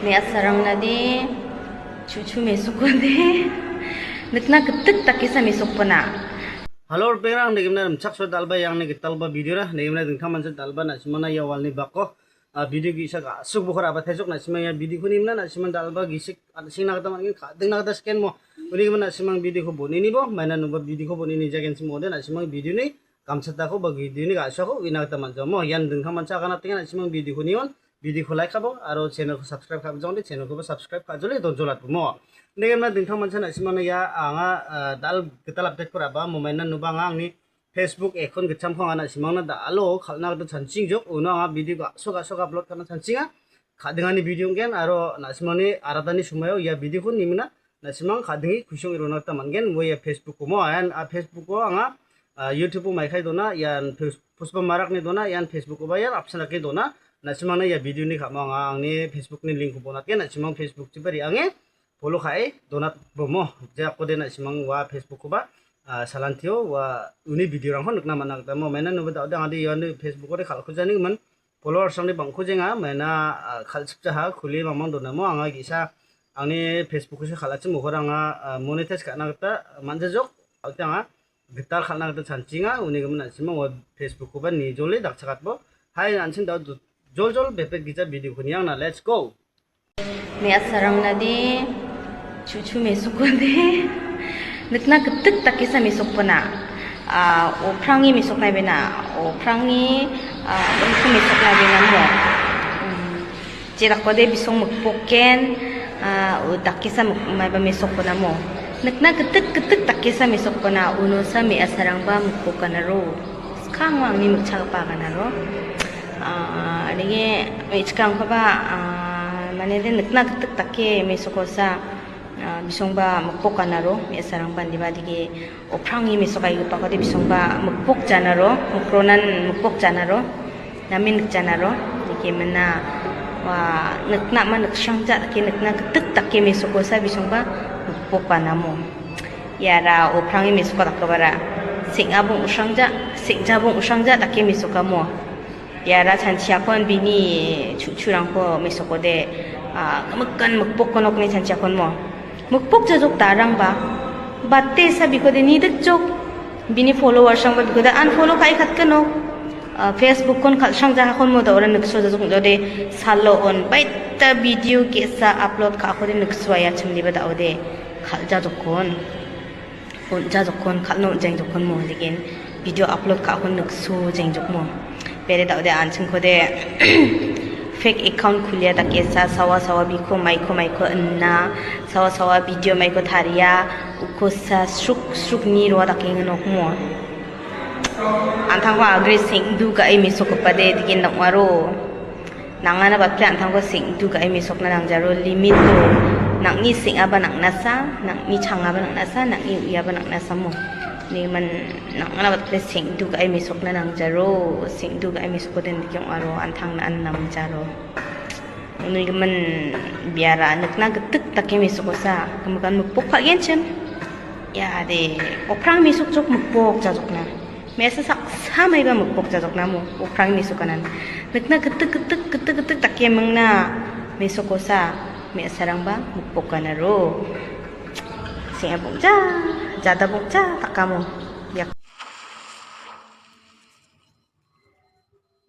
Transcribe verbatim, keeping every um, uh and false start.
Me·asarangna de, chu·chu mesokode. Nikna gittik dakesa mesokpona. Halo, ripengrang, degimna rimchaksoa dal·ba iangni gitalba videora, degimna dingtang mancha dal·ba na·simangna ia walni bako, ah, video ge·sa ga·suk bokor abatajok na·simang ia videoko nimna na·simang dal·ba gisik an·sengna gita man·gen, ka·dingna gita sikenmo. Uni gimin na·simang videoko boninibo, maina nuba videoko bonini jagenchim ode na·simang videoni gamchatako ba videoni ga·suako uina gita man·jamo. Ian dingtang mancha agana tenga na·simang videoko nion, videoko like ka·bo, aro channelko subscribe ka·bijongde, channelkoba subscribe ka·jole donjolatbomo. Degimna dingtang mancha na·simangna ia anga, ah, dal gital updateko ra·ba, mo maina nuba anga angni Facebook account gitchamko anga na·simangna dal·o kal·na gita chanching jok, uno anga video ga·so ga·so upload ka·na chanchinga. Ka·dingani video ong·gen aro na·simangni aratani somoio ia videoko nimina na·simang ka·dinge kuisong rona gita man·gen. Ua ia Facebookko mo, ian, ah, Facebookko anga, ah, YouTubeo maikai dona, ian pos-, posba marakni dona, ian Facebookoba ian apsan dake dona. Na·simangna ia videoni ka·mo anga angni Facebookni linkko bonatgen, na·simang Facebookchiba re·ange follow ka·e donatbomo. Jeakode na·simang ua Facebookkoba, ah, salantio ua uni videorangko nikna man·a gita mo. Maina nuba da·ode angade iani Facebookode kal·kujani gimin followersrangni bang·kujenga, maina, ah, kal·chipjaha, kuli mamang donamo anga ge·sa angni Facebookkosa kal·achim, uhor anga, ah, monetize ka·na gita man·jajok, anga gital kal·na gita chanchinga, uni gimin an·chingba ua Facebookkoba nijole dakchakatbo. Hai, an·ching da·o joljol bepet gija videoko niangna, let's go. Me·asarangna de, chu·chu mesokode. Nikna gittik dakesa mesokpona. Ah, o·prangni mesokna bena, o·prangni, ah, o·prangni mesokna bena mo. Hmm. Jedakode bisong mikpoken, ah, o dakesa mik-, maiba mesokpona mo. Nikna gittik gittik dakesa mesokpona, unosa me·asarangba mikpokanaro. Skang angni mikchagipa aganaro. Ah, nenge me·chikrangkoba, ah, mane de nikna gittik dake mesokosa, ah, bisongba mikpokanaro, me·asarangba indiba dege o·prangni mesok aigipakode bisongba mikpok janaro, mikronan mikpok janaro, namen nikjanaro, dege mina, wa, nikna ma niksrangja dake nikna gittik dake mesokosa bisongba mikpok banamo. Iara o·prangni mesoko dakgipara, seng·abong u·srangja, seng·jabong u·srangja dake mesokamo. Iara chanchiakon bini chu·churangko mesokode, ah, gimikan mikpokko nokni chanchiakonmo. Mikpok jajok darangba, bate sa bikode nidikjok, bini followersrangba bikode unfollow ka·e katgenok. Ah, Facebookkon kal·srangjahakonmo da·ode nikso jajok ong·jade salo on baita video ge·sa upload ka·akode nikso aiachimniba da·ode kal·jajokkon. On·jajokkon, kal·na on·jengjokkon mo, lekin video upload ka·akon nikso jengjokmo. Bere da·ode an·chingkode fake account kulia dakesa, sawa sawa biko maiko maiko ina, sawa sawa video maiko taria, ukosa sruk sruk ni roa dake nokmo. An·tangko agre seng·du ga·e mesokgipade dike nokmaro. Nangana batpre an·tangko seng·du ga·e mesokna nangjaro, limit-o. Nang·ni seng·aba nang·nasa, nang·ni changaba nang·nasa, nang·ni uiaba nang·nasamo. Nigimin nangana batpre seng·du ga·e mesokna nangjaro, seng·du ga·e mesokode dike ong·aro, an·tangna an nangjaro. Nigimin biara nikna gittik dake mesokosa, gimikan mikpok ka·genchim. Iade, o·prang mesokjok mikpok jajokna. Me·asa saksa maiba mikpok jajoknamo, o·prang mesokanan. Nikna gittik, gittik, gittik, gittik dake mingna mesokosa, me·asarangba mikpokanaro. Seng·abongja, jadabongja dakamo.